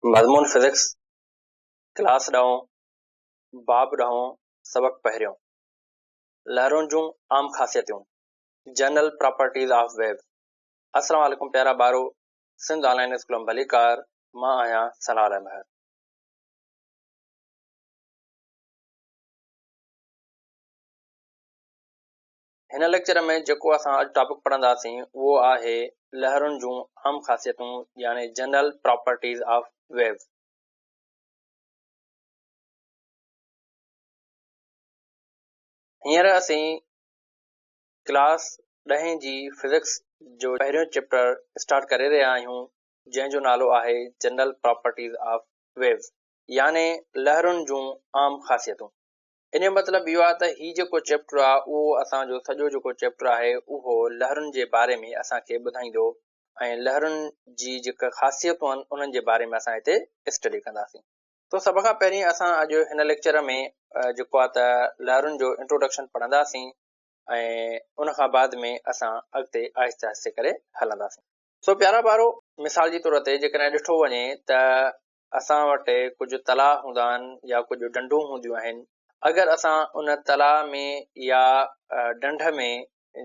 مضمون physics, class ڏهون، باب ڏهون، سبق پهريون، لهرن جون عام خاصيتون، General Properties of Waves، السلام عليڪم پيارا ٻارو، سنڌ آن لائين اسڪول ۾ ڀليڪار، مان آهيان ثناء الله مهر. هن ليڪچر ۾ جيڪو اسان اڄ ٽاپڪ پڙهنداسين اهو آهي لهرن جون عام خاصيتون يعني جنرل پراپرٽيز آف ويوز. هينئر اسين ڪلاس ڏهين جي فزڪس جو پهريون چيپٽر اسٽارٽ ڪري رهيا آهيون جنهن جو نالو آهي جنرل پراپرٽيز آف ويوز يعني لهرن جون عام خاصيتون. ان جو مطلب اهو آهي ته هي جيڪو چيپٽر آهي اهو اسان جو سڄو جيڪو چيپٽر آهي اهو لهرن جي باري ۾ اسان کي ٻڌائيندو ۽ لهرن جي جيڪا خاصيتون آهن انهن جي باري ۾ اسان هتي اسٽڊي ڪنداسين. تو سڀ کان پهرين اسان اڄ هن ليڪچر ۾ جيڪو آهي ته لهرن جو انٽروڊڪشن پڙهنداسين ۽ ان کان بعد ۾ اسان اڳتي آهستي آهستي ڪري هلنداسين. سو پيارا ٻارو مثال جي طور تي جيڪڏهن ڏٺو وڃي ته اسان وٽ ڪجهه تلاء هوندا آهن يا ڪجهه ڍنڍون هونديون آهن، اگر اسان ان تلاء ۾ يا ڍنڍ ۾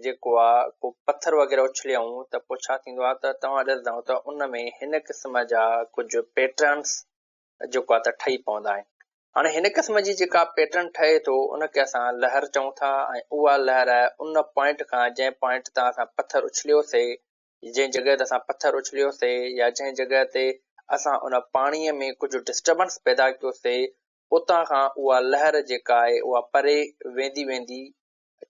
جيڪو آ ڪو پٿر وغيره اڇليائون ته پوء ڇا ٿيندو آ ته توهان ڏسندؤ ته ان ۾ هن قسم جا ڪجهه پيٽرنس جيڪو آ ته ٺهي پوندا آهن. هاڻي هن قسم جي جيڪا پيٽرن ٺهي ٿو ان کي اسان لهر چئون ٿا ۽ اها لهر ان پوائنٽ کان جنهن پوائنٽ تان اسان پٿر اڇليوسي جنهن جڳهه تي اسان پٿر اڇليوسي يا جنهن جڳهه تي اسان ان پاڻيء ۾ ڪجهه ڊسٽربنس پيدا ڪيوسي، اتان کان اها لهر جيڪا آهي اها پري ويندي ويندي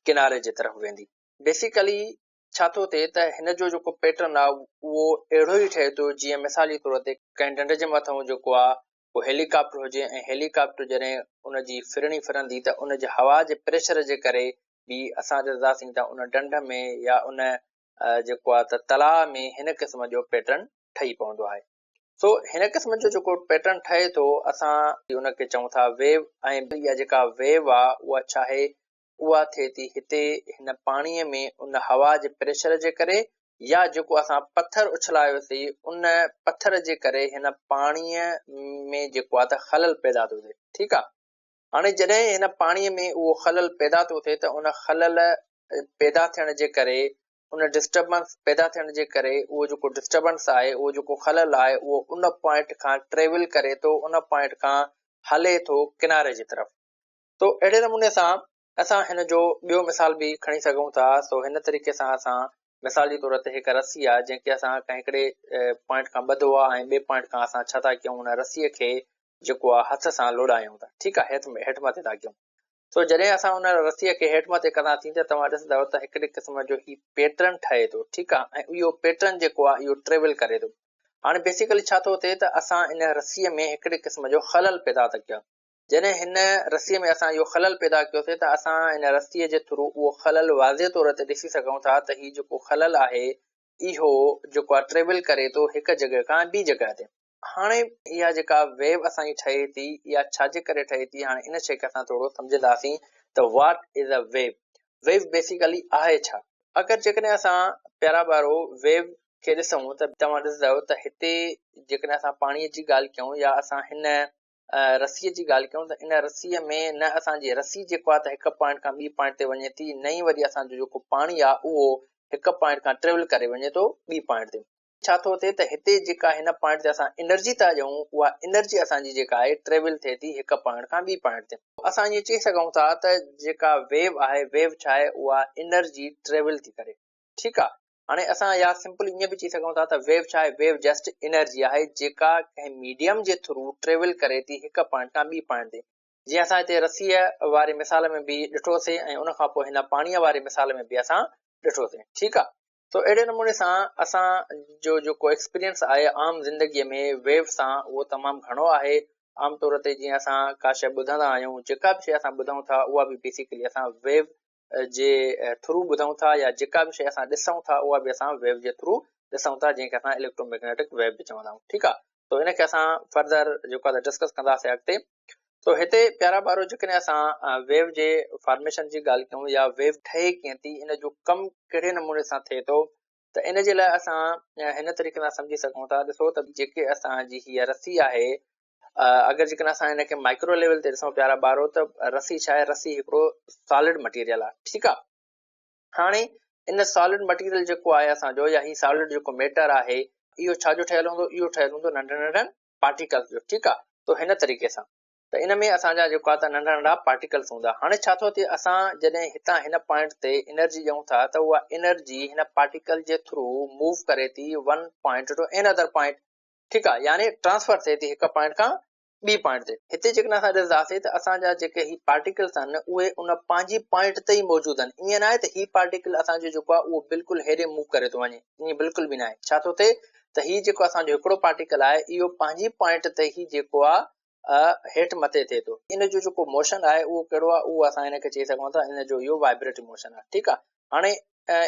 ڪناري جي طرف ويندي. بيسيڪلي ڇا ٿو ٿئي ته هن جو جيڪو پيٽرن آهي اهو اهڙو ئي ٺهي ٿو جيئن مثال جي طور تي ڪنهن ڍنڍ جي مٿئون جيڪو آهي ڪو هيلي ڪاپٽر هجي ۽ هيلي ڪاپٽر جڏهن ان جي ڦرڻي ڦرندي ته ان جي هوا جي پريشر جي ڪري به اسان ڏسنداسين ته ان ڍنڍ ۾ يا ان جيڪو آهي ته تلاء ۾ هن قسم جو پيٽرن ٺهي پوندو آهي. سو هن قسم جو جيڪو پيٽرن ٺهي ٿو اسان ان کي چئون ٿا ويو ۽ اها جيڪا ويو آهي اها ڇا آهي اها ٿئي ٿي هتي هن پاڻي ۾ ان هوا جي پريشر جي ڪري يا جيڪو اسان پٿر اڇلايوسي ان پٿر جي ڪري هن پاڻي ۾ جيڪو آهي ته خلل پيدا ٿو ٿئي ٺيڪ آهي. هاڻي جڏهن هن پاڻيء ۾ اهو خلل پيدا ٿو ٿئي ته ان خلل پيدا ٿيڻ جي ڪري ان ڊسٽربنس پيدا ٿيڻ جي ڪري اهو جيڪو ڊسٽربنس آهي اهو جيڪو خلل آهي اهو ان پوائنٽ کان ٽريول ڪري ٿو ان پوائنٽ کان هلي ٿو ڪناري جي طرف. تو اهڙي نموني سان اسان هن جو ٻيو مثال به کڻي سگهون ٿا. سو هن طريقي سان اسان مثال جي طور تي هڪ رسي آهي جنهن کي اسان ڪنهن هڪڙي پوائنٽ کان ٻڌو آهي ۽ ٻئي پوائنٽ کان اسان ڇا ٿا ڪيون ان رسيء کي جيڪو آ هٿ سان لوڏايون ٿا ٺيڪ آ هيٺ هيٺ مٿي ٿا ڪيون سو جڏهن اسان ان رسيء کي هيٺ مٿي ڪنداسين ته توهان ڏسندؤ ته هڪڙي قسم جو هي پيٽرن ٺهي ٿو ٺيڪ آ ۽ اهو پيٽرن جيڪو آ اهو ٽريول ڪري ٿو هاڻي بيسيڪلي ڇا ٿو ٿئي ته اسان ان رسيء ۾ هڪڙي قسم جو خلل پيدا ٿا ڪيون جڏهن هن رسيء ۾ اسان اهو خلل پيدا ڪيوسي ته اسان ان رسيء جي ٿرو اهو خلل واضح طور تي ڏسي سگهون ٿا ته هي جيڪو خلل آهي اهو جيڪو آ ٽريول ڪري ٿو هڪ جڳهه کان ٻي جڳهه تي. هاڻي اها جيڪا ويو اسان جي ٺهي ٿي اها ڇا جي ڪري ٺهي ٿي هاڻي ان شيء کي اسان ٿورو سمجهنداسين ته what is a wave wave basically آهي ڇا اگر جيڪڏهن اسان پيارا ٻارو ويو کي ڏسون ته توهان ڏسندؤ ته هتي جيڪڏهن اسان پاڻي جي ڳالهه ڪيون يا اسان هن رسيء جي ڳالهه ڪيون ته ان رسيء ۾ نه اسان جي رسي جيڪو آهي ته هڪ پوائنٽ کان ٻي پوائنٽ تي وڃي ٿي نه ئي وري اسان جو جيڪو پاڻي آهي اهو هڪ پوائنٽ کان ٽريول ڪري وڃي ٿو ٻي پوائنٽ تي. ڇا ٿو ٿئي ته هتي جيڪا هن پوائنٽ تي اسان انرجي ٿا ڏيون اها انرجي اسان جي جيڪا آهي ٽريول ٿئي ٿي هڪ پوائنٽ کان ٻي پوائنٽ تي. اسان ائين چئي سگهون ٿا ته جيڪا ويو آهي ويو ڇا آهي اها انرجي ٽريول ٿي ڪري ٺيڪ آهي هاڻي اسان يا سمپل ائين به چئي سگهون ٿا ته ويو ڇا آهي ويو جسٽ انرجي آهي جيڪا ڪنهن ميڊيم جي ٿرو ٽريول ڪري ٿي هڪ پوائنٽ کان ٻي پوائنٽ تي جيئن اسان هتي رسيء واري مثال ۾ به ڏٺوسي ۽ ان کان پوء هن پاڻيء واري مثال ۾ به اسان ڏٺوسي ٺيڪ آهي. سو اهڙي نموني سان اسان جو جيڪو ايڪسپيرينس آهي عام زندگيء ۾ ويو سان اهو تمام گهڻو آهي. عام طور تي جيئن اسان ڪا شيء ٻڌندا آهيون جيڪا به شيء اسان ٻڌون ٿا اها به بيسيڪلي اسان ويو جي ٿرو ٻڌون ٿا يا جيڪا به شيء اسان ڏسون ٿا اها به اسان ويو جي ٿرو ڏسون ٿا جنهن کي اسان اليڪٽرو ميگنيٽڪ ويو به چوندا آهيون ٺيڪ آهي تو ان کي اسان فردر جيڪو آهي ڊسڪس ڪنداسين اڳتي. سو هتي پيارا ٻارو جيڪڏهن اسان ويو جي فارميشن جي ڳالهه ڪيون يا ويو ٺهي ڪيئن ٿي ان جو ڪم ڪهڙي نموني سان ٿئي ٿو. ته ان جي لاء اسان هن طريقي سان سمجهي سگهون ٿا، ڏسو ته جيڪي اسان جي هيء رسي آهي، اگر جيڪڏهن اسان هن کي مائڪرو ليول تي ڏسون پيارا ٻارو ته رسي ڇا آهي؟ رسي هڪڙو سالڊ مٽيريل آهي، ٺيڪ آهي. هاڻي ان سالڊ مٽيريل جيڪو آهي اسان جو يا هي سالڊ جيڪو ميٽر آهي اهو ڇا جو ٺهيل هوندو؟ اهو ٺهيل هوندو ننڍن ننڍن پارٽيڪلز جو، ٺيڪ آهي. تو هن طريقي سان ته ان ۾ اسان جا جيڪو آهي ته ننڍا ننڍا پارٽيڪلز هوندا. هاڻي ڇا ٿو ٿئي اسان جڏهن هتان هن پوائنٽ تي انرجي ڏيون ٿا ته اها انرجي هن پارٽيڪل جي ٿرو موو ڪري ٿي one point to another point, ٺيڪ آهي، يعني ٽرانسفر ٿئي ٿي هڪ پوائنٽ کان ٻي پوائنٽ تي. هتي جيڪڏهن اسان ڏسنداسين ته اسان جا جيڪي هي پارٽيڪلز آهن اهي ان پنهنجي پوائنٽ تي ئي موجود آهن، ائين ناهي ته هي پارٽيڪل اسان جو جيڪو آهي اهو بلڪل هيڏي موو ڪري ٿو وڃي، ائين بلڪل به ناهي. ڇا ٿو ٿئي ته هي جيڪو اسان جو هڪڙو پارٽيڪل آهي اهو پنهنجي پوائنٽ تي ئي جيڪو آهي هيٺ مٿي ٿئي ٿو. ان جو جيڪو موشن آهي اهو ڪهڙو آهي؟ اهو اسان هن کي چئي سگهون ٿا ان جو اهو وائبريٽري موشن آهي، ٺيڪ آهي. هاڻي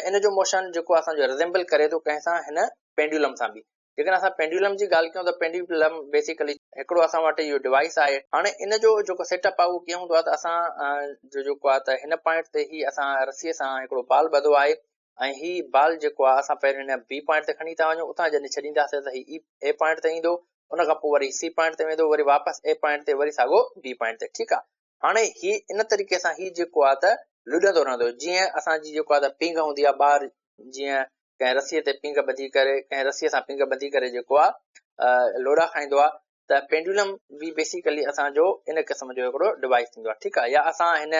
ان جو موشن جيڪو اسان جو ريزيمبل ڪري ٿو ڪنهن سان؟ هن پينڊيولم سان به. جيڪڏهن اسان پينڊيولم جي ڳالهه ڪيون ته پينڊيولم بيسيڪلي هڪڙو اسان وٽ اهو ڊوائس آهي. هاڻي ان جو جيڪو سيٽ اپ آهي اهو ڪيئن هوندو آهي ته اسان جو جيڪو آهي ته هن پوائنٽ تي هي اسان رسيء سان هڪڙو بال ٻڌو آهي ۽ هي بال جيڪو آهي اسان پهريون هن بي پوائنٽ تي کڻي ٿا وڃون، اتان جڏهن ڇڏينداسين ته هي اي پوائنٽ تي ايندو، ان کان پوء وري سي پوائنٽ تي ويندو، وري واپس اي پوائنٽ تي، وري ساڳو بي پوائنٽ تي، ٺيڪ آهي. هاڻي هي ان طريقي سان هي جيڪو آهي ته لڏندو رهندو، جيئن اسان جي جيڪو آهي ته پينگهه هوندي آهي ٻار جيئن ڪنهن رسيء تي پينگهه ٻڌي ڪري ڪنهن رسيء سان پينگهه ٻڌي ڪري جيڪو آهي لوڏا کائيندو آهي ته پينڊولم به بيسيڪلي اسان جو ان قسم جو هڪڙو ڊوائس ٿيندو آهي، ٺيڪ آهي. يا اسان هن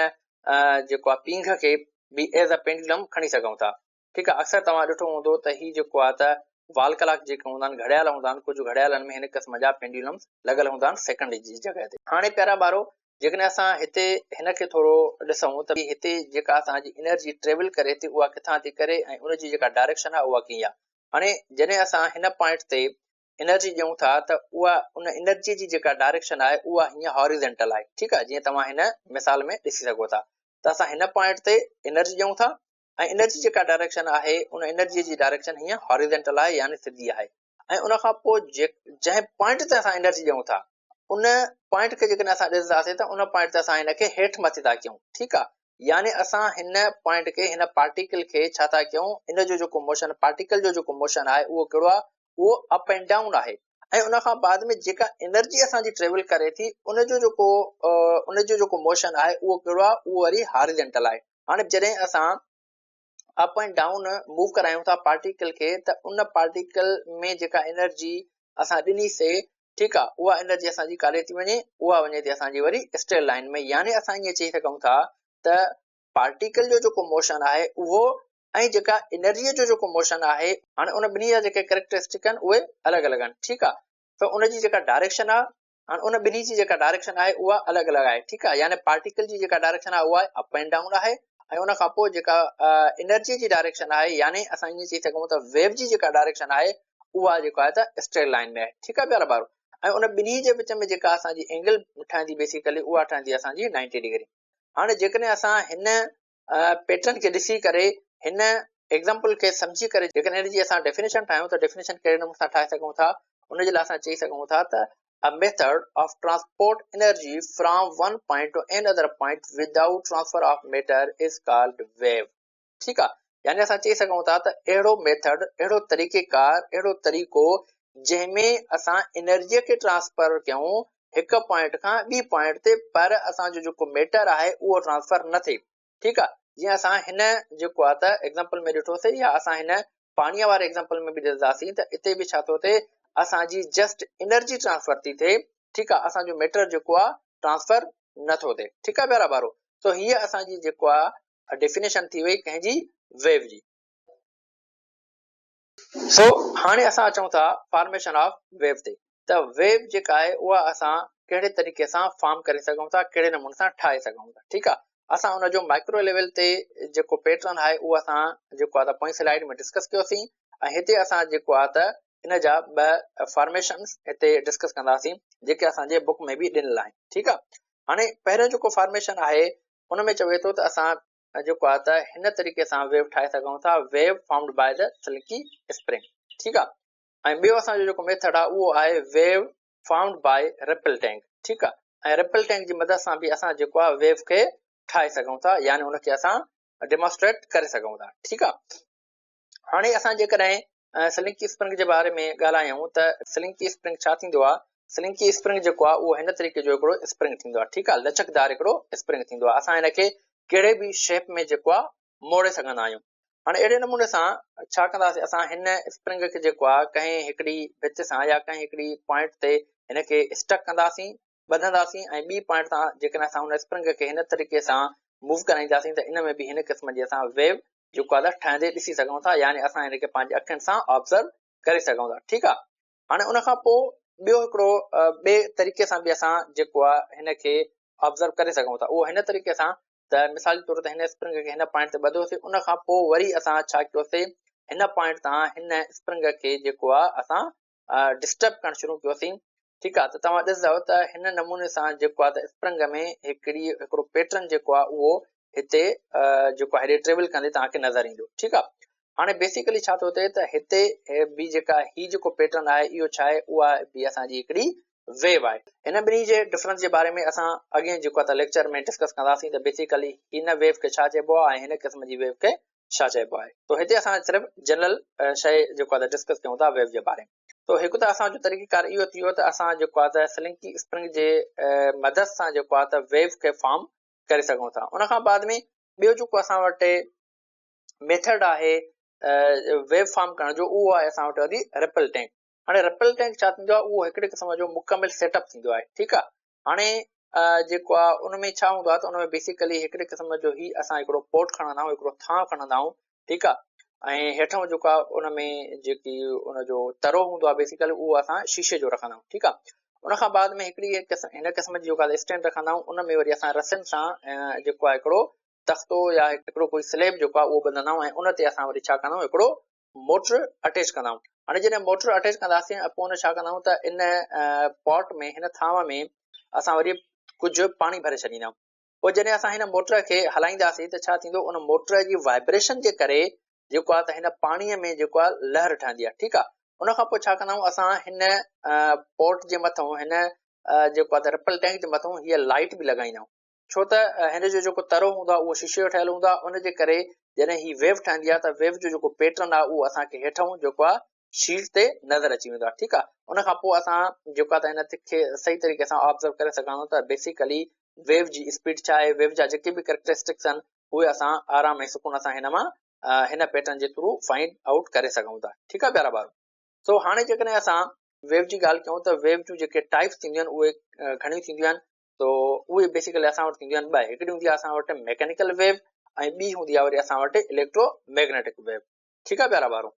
جيڪو آهي پينگهه کي به ايز ا پينڊولم کڻي سگهون ٿا، ٺيڪ آهي. اڪثر توهان ڏٺو هوندو ته هي جيڪو آهي ته وال ڪلاڪ جيڪي هوندا آهن گهڙيال هوندا آهن، ڪجهه گهڙيالن ۾ هن قسم جا پينڊولمز لڳل هوندا آهن سيڪنڊ جي جڳهه تي. هاڻي پيارا ٻارو جيڪڏهن اسان هتي هن کي ٿورو ڏسون ته هتي جيڪا اسان جي انرجي ٽريول ڪري ٿي اها ڪٿان ٿي ڪري ۽ ان جي جيڪا ڊائريڪشن آهي اها ڪيئن آهي. هاڻي جڏهن اسان هن پوائنٽ تي انرجي ڏيون ٿا ته اها ان انرجي جي جيڪا ڊائريڪشن آهي اها هيئن هاريزنٽل آهي، ٺيڪ آهي، جيئن توهان هن مثال ۾ ڏسي سگهو ٿا ته اسان هن پوائنٽ تي انرجي ڏيون ٿا ۽ انرجي جيڪا ڊائريڪشن آهي ان انرجي جي ڊائريڪشن هيئن هاريزنٽل آهي يعني سڌي آهي ۽ ان کان پوء جنهن پوائنٽ تي اسان انرجي ڏيون ٿا ان پوائنٽ کي جيڪڏهن اسان ڏسنداسين ته ان پوائنٽ تي اسان هن کي هيٺ مٿي ٿا ڪيون، ٺيڪ آهي، يعني اسان هن پوائنٽ کي هن پارٽيڪل کي ڇا ٿا ڪيون ان جو جيڪو موشن پارٽيڪل جو جيڪو موشن آهي اهو ڪهڙو آهي اهو اپ اينڊ ڊائون آهي ۽ ان کان بعد ۾ جيڪا انرجي اسان جي ٽريول ڪري ٿي ان جو جيڪو ان جو جيڪو موشن آهي اهو ڪهڙو آهي اهو وري هاريزنٽل آهي. هاڻي جڏهن اسان اپ اينڊ ڊائون موو ڪرايون ٿا پارٽيڪل کي ته ان پارٽيڪل ۾ جيڪا انرجي اسان ڏني سي، ٺيڪ آ، اها انرجي اسان جي ڪاڏي ٿي وڃي؟ اها وڃي ٿي اسان جي وري اسٽريٽ لائن ۾، يعني اسان ائين چئي سگهون ٿا ته پارٽيڪل جو جيڪو موشن آهي اهو ۽ جيڪا انرجي جو جيڪو موشن آهي، هاڻي ان ٻنهي جا جيڪي ڪريڪٽرسٽڪ آهن اهي الڳ الڳ آهن، ٺيڪ آ، ته ان جي جيڪا ڊائريڪشن آ، هاڻي ان ٻنهي جي جيڪا ڊائريڪشن آهي اها الڳ الڳ آهي، ٺيڪ آهي، يعني پارٽيڪل جي جيڪا ڊائريڪشن آهي اها اپ اينڊ ڊائون آهي ۽ ان کان پوء جيڪا انرجي جي ڊائريڪشن آهي يعني اسان ائين چئي سگهون ته ويو جي جيڪا ڊائريڪشن آهي اها جيڪو آهي ته اسٽريٽ لائن ۾ آهي، ٺيڪ آهي پيارا ٻارو. ۽ ان ٻنهي جي وچ ۾ جيڪا اسان جي اينگل ٺهندي بيسيڪلي اها ٺهندي اسان جي 90 ڊگري. هاڻي جيڪڏهن اسان هن پيٽرن کي ڏسي ڪري هن ايگزامپل کي سمجهي ڪري جيڪڏهن ان جي اسان ڊيفينيشن ٺاهيون ته ڊيفينيشن ڪهڙي نموني سان ٺاهي سگهون ٿا ان جي لاء اسان چئي سگهون ٿا ته A method of transport energy from one point to another point without transfer of matter is called wave. ٺيڪ آ، يعني اسان چئي سگهون ٿا ته اهڙو ميٿڊ، اهڙو طريقيڪار، اهڙو طريقو جنهن ۾ اسان انرجي کي ٽرانسفر ڪيون هڪ پوائنٽ کان ٻي پوائنٽ تي پر اسان جو جيڪو ميٽر آهي اهو ٽرانسفر نه ٿئي، ٺيڪ آ، جيئن اسان هن جيڪو آ ته ايگزامپل ۾ ڏٺوسي يا اسان هن پاڻيء واري ايگزامپل ۾ به ڏسنداسين ته اتي به ڇا ٿو ٿئي اسان جي جسٽ انرجي ٽرانسفر ٿي ٿئي، ٺيڪ آ، اسان جو ميٽر جيڪو آ ٽرانسفر نه ٿو ٿئي، ٺيڪ آ پيارا ٻارو. سو هيء اسان جي جيڪو آ ڊيفينيشن ٿي وئي ڪنهن جي ويو جي. سو هاڻي اسان اچون ٿا فارميشن آف ويو تي ته ويو جيڪا آهي اها اسان ڪهڙي طريقي سان فارم ڪري سگهون ٿا، ڪهڙي نموني سان ٺاهي سگهون ٿا، ٺيڪ آهي. اسان ان جو مائڪرو ليول تي جيڪو پيٽرن آهي اهو اسان جيڪو آهي ته پوئين سلائيڊ ۾ ڊسڪس ڪيوسين ۽ هتي اسان جيڪو آهي ته ان جا ٻه فارميشنس هتي ڊسڪس ڪنداسين جيڪي اسان جي بڪ ۾ به ڏنل آهن، ٺيڪ آهي. هاڻي پهريون جيڪو فارميشن آهي ان ۾ چوي ٿو ته اسان جيڪو آهي ته هن طريقي سان ويو ٺاهي سگهون ٿا، wave formed by the slinky spring, ٺيڪ آهي. ۽ ٻيو اسان جو جيڪو ميٿڊ آهي اهو آهي wave formed by ripple tank, ٺيڪ آهي. ۽ رپل ٽينڪ جي مدد سان به اسان جيڪو آهي ويو کي ٺاهي سگهون ٿا، يعني ان کي اسان ڊيمانسٽريٽ ڪري سگهون ٿا، ٺيڪ آهي. هاڻي اسان جيڪڏهن سلنڪي اسپرنگ جي باري ۾ ڳالهايون ته سلنڪي اسپرنگ ڇا ٿيندو آهي؟ سلنڪي اسپرنگ جيڪو آهي اهو هن طريقي جو هڪڙو اسپرنگ ٿيندو آهي ٺيڪ آهي لچڪدار هڪڙو اسپرنگ ٿيندو آهي اسان هن کي ڪهڙي به شيپ ۾ جيڪو آهي موڙي سگهندا آهيون هاڻي اهڙي نموني سان ڇا ڪنداسين اسان هن اسپرنگ کي جيڪو آهي ڪنهن هڪڙي ڀت سان يا ڪنهن هڪڙي پوائنٽ تي هن کي اسٽڪ ڪنداسين ٻڌنداسين ۽ ٻي پوائنٽ تان جيڪڏهن اسان ان اسپرنگ کي هن طريقي سان موو ڪرائينداسين ته ان ۾ به هن قسم جي اسان ويو جيڪو آهي ٺهندي ڏسي سگهون ٿا يعني اسان هن کي پنهنجي اکين سان آبزرو ڪري سگهون ٿا ٺيڪ آهي هاڻي ان کان پوء ٻيو هڪڙو ٻئي طريقي سان به اسان جيڪو آهي هن کي آبزرو ڪري سگهون ٿا اهو هن طريقي سان ته مثال جي طور تي هن اسپرنگ کي هن پوائنٽ تي ٻڌوسي ان کان پوء وري اسان ڇا ڪيوسي هن پوائنٽ تان هن اسپرنگ کي جيڪو آهي اسان ڊسٽرب ڪرڻ شروع ڪيوسين ٺيڪ آ ته توهان ڏسندؤ ته هن نموني سان جيڪو آ ته اسپرنگ ۾ هڪڙي هڪڙو پيٽرن جيڪو آ اهو هتي جيڪو هيڏي ٽريول ڪندي توهان کي نظر ايندو ٺيڪ آ هاڻي بيسيڪلي ڇا ٿو ٿئي ته هتي به جيڪا هي جيڪو پيٽرن آهي اهو ڇا آهي اها به اسان جي هڪڙي ويو آهي هن ٻنهي جي ڊفرنس جي باري ۾ اسان اڳئين جيڪو آ ته ليڪچر ۾ ڊسڪس ڪنداسين ته بيسيڪلي هن ويو کي ڇا چئبو آ ۽ هن قسم جي ويو کي ڇا چئبو آهي تو هتي اسان صرف جنرل شيء جيڪو آهي ڊسڪس ڪيون ٿا ويو جي باري ۾ تو هڪ ته اسان جو طريقي ڪار اهو ٿي ويو ته اسان جيڪو آهي ته سلنڪي اسپرنگ جي مدد سان جيڪو آهي ته ويو کي فارم ڪري سگهون ٿا ان کان بعد ۾ ٻيو جيڪو اسان وٽ ميٿڊ آهي ويو فارم ڪرڻ جو اهو آهي اسان وٽ وري رپل ٽينڪ هاڻي رپل ٽينڪ ڇا ٿيندو آهي اهو هڪڙي قسم جو مڪمل سيٽ اپ ٿيندو آهي ٺيڪ آهي هاڻي جيڪو آهي ان ۾ ڇا هوندو آهي ته ان ۾ بيسيڪلي هڪڙي قسم جو هي اسان هڪڙو پوٽ کڻندا آهيون هڪڙو ٿانء کڻندا آهيون ٺيڪ آهي ۽ هيٺان جيڪو آهي ان ۾ جيڪي ان جو ترو هوندو آهي بيسيڪلي اهو اسان شيشي جو رکندا آهيون ٺيڪ آهي ان کان بعد ۾ هڪڙي قسم هن قسم جي جيڪا اسٽينڊ رکندا آهيون ان ۾ وري اسان رسين سان جيڪو آهي هڪڙو تختو يا هڪڙو ڪوئي سليب جيڪو آهي اهو ٻڌندا آهيون ۽ ان تي اسان وري ڇا ڪندا آهيون هڪڙو موٽر اٽيچ ڪندا آهيون هاڻي جڏهن موٽر اٽيچ ڪنداسين ۽ پوء ان ڇا ڪندا آهيون ته ان پاٽ ۾ هن ٿانو ۾ اسان وري ڪجهه پاڻي ڀري ڇڏيندا آهيون پوء جڏهن اسان هن موٽر کي هلائينداسين ته ڇا ٿيندو ان موٽر جي وائبريشن جي ڪري جيڪو آهي ته هن پاڻي ۾ جيڪو آهي لهر ٺهندي آهي ٺيڪ آهي ان کان پوء ڇا ڪندا آهيون اسان هن پاٽ جي مٿان هن جيڪو آهي ته رپل ٽينڪ جي مٿان هيء لائٽ به لڳائيندا آهيون ڇو ته هن جو جيڪو ترو هوندو آهي اهو شيشي جو ٺهيل هوندو آهي ان جي ڪري جڏهن هي ويو ٺهندي آهي ته ويو جو جيڪو پيٽرن آهي اهو اسان کي هيٺئون جيڪو آهي شيٽ تي نظر اچي ويندو آهي ٺيڪ آهي ان کان پوء اسان جيڪو آهي ته هن کي صحيح طريقي سان آبزرو ڪري سگهان ٿو ته بيسيڪلي ويو جي اسپيڊ ڇا آهي ويو جا جيڪي به ڪريڪٽرسٽڪس آهن اهي اسان آرام ۽ سڪون سان هن مان هن پيٽرن جي ٿرو فائنڊ آئوٽ ڪري سگهون ٿا ٺيڪ آهي پيارا ٻارو سو هاڻي جيڪڏهن اسان ويو جي ڳالهه ڪيون ته ويو جون جيڪي ٽائپس ٿينديون آهن اهي گهڻيون ٿينديون آهن تو اهي بيسيڪلي اسان وٽ ٿينديون آهن ٻه هڪڙي هوندي آهي اسان وٽ ميڪانيڪل ويو ۽ ٻي هوندي آهي وري اسان وٽ اليڪٽرو ميگنيٽڪ ويو ٺيڪ آهي پيارا ٻارو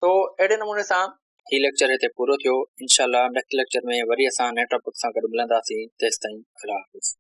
تو اهڙي نموني سان هي ليڪچر هتي پورو ٿيو انشاء الله نيڪسٽ ليڪچر ۾ وري اسان نئين ٽاپڪ سان گڏ ملنداسين تيستائين الله حافظ.